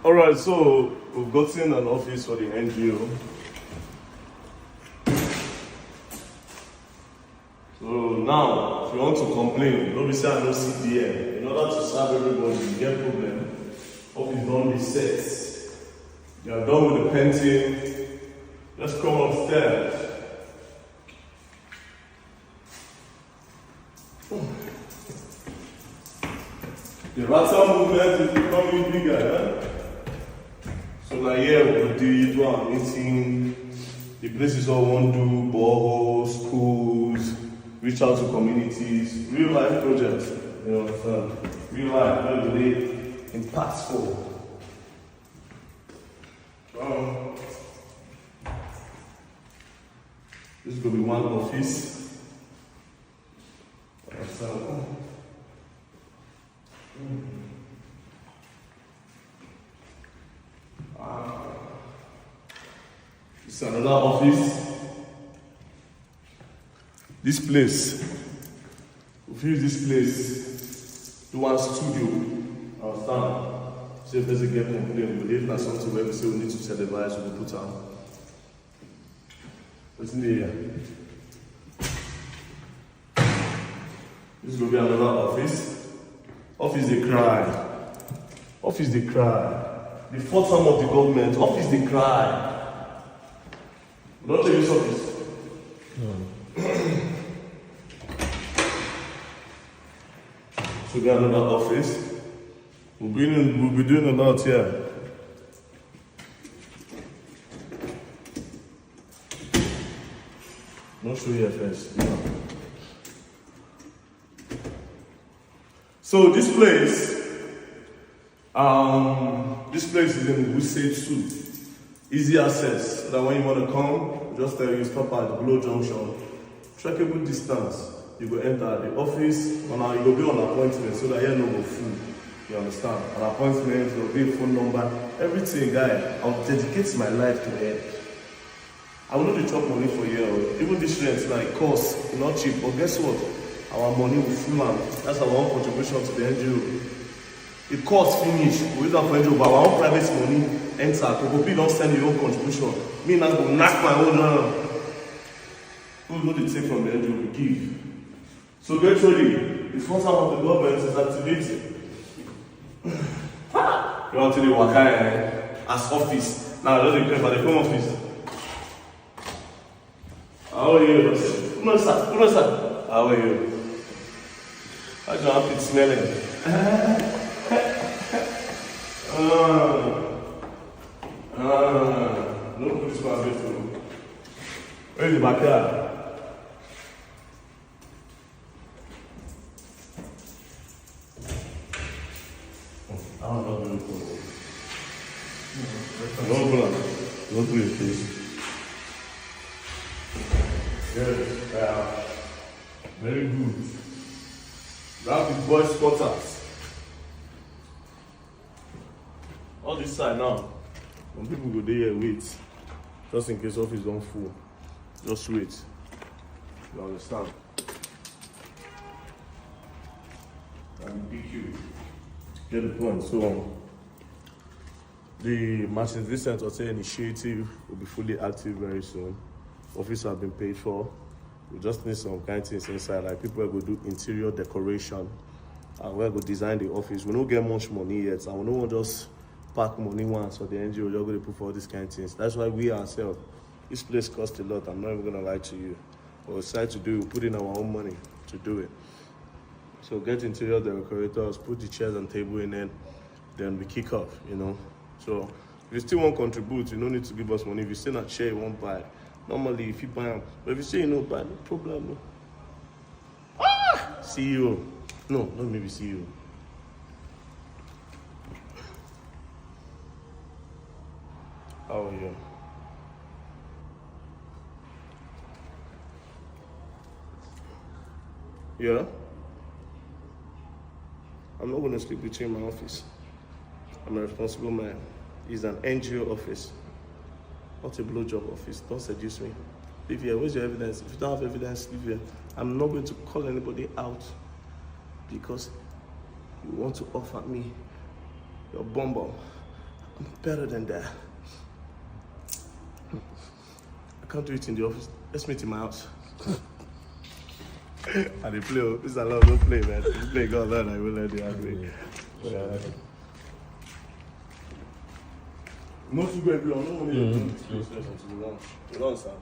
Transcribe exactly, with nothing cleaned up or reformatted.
All right, so we've gotten an office for the N G O. So now, if you want to complain, don't be say I no see D M. In order to serve everybody, you get problem. Office don dey set. You are done with the painting. Let's come upstairs. The Rasta movement is becoming bigger, eh? So na here we go do do our meeting. The places all wan do, boreholes, schools, reach out to communities, real life projects. You understand? Real life, wey go dey impactful. Um, this go be one office. Understand? Ah. It's another office. This place, we fit use this place do one studio. Understand? Say if person get complain, but if na something wey be say we need to set device, we go put am. Wetin dey here? This go be another office. Office dey cry. Office dey cry. The fourth term of the government, office dey cry. We don take this office. So get another office. We'll be, we'll be doing a lot here. No show here first. No. So this place, um, this place is in Wuse two. Easy access. So that when you want to come, just tell you stop at Glow Junction. Trackable distance. You go enter the office, and now you go be on appointment so that here no go full. You understand? An appointment, there will be a phone number, everything, guy. I'll dedicate my life to it. I will not dey chop money for here o. Even this rent now, it cost, e not cheap. But guess what? Our money will full am. That's our own contribution to the N G O. It cost finish. We use am for N G O, but our own private money enter. Kokopi don send your own contribution. Me now go knack my own now. We no dey take from the N G O, we give. So get ready. The front half of the government is activating. You want to dey waka, eh? As office. Now, just dey prepare for the home office. How are you? Come on, sir. Come on, sir. How are you? How's your armpit smelling? Ah. Ah. No put this one, wait for me. Where is the backyard? That one not very cool. No open am. No open it, please. Yes, yeah. Very good. That is boys' quarters. All this side now, some people go dey here wait, just in case office don full. Just wait. You understand? Let me pick you. Get the point. So, um, the Martin Vincent Ote initiative will be fully active very soon. Office have been paid for. We just need some kind things inside, like people wey go do interior decoration and wey go design the office. We no get much money yet, and we no wan just pack money once for the N G O, just go dey put for all these kind things. That's why we ourselves, this place cost a lot. I'm not even gonna lie to you. But we decide to do it. We put in our own money to do it. So get interior decorators, put the chairs and table in it, then we kick off, you know. So if you still wan contribute, you no need to give us money. If you say na chair you wan buy, normally you fit buy am. But if you say you no buy, no problem o. Ah! C E O. No, not maybe C E O. How are you? Yeah? I'm not gonna sleep with you in my office. I'm a responsible man. It's an N G O office, not a blowjob office. Don't seduce me. Leave here. Where's your evidence? If you don't have evidence, leave here. I'm not going to call anybody out because you want to offer me your bum bum. Better than that. I can't do it in the office. Let's meet in my house. I dey play. Oh. This is a lot. Don't play, man. Don't play. God, Lord, I will let you have me. Yeah. No food, everyone. No money. Mm-hmm. Don't, sir.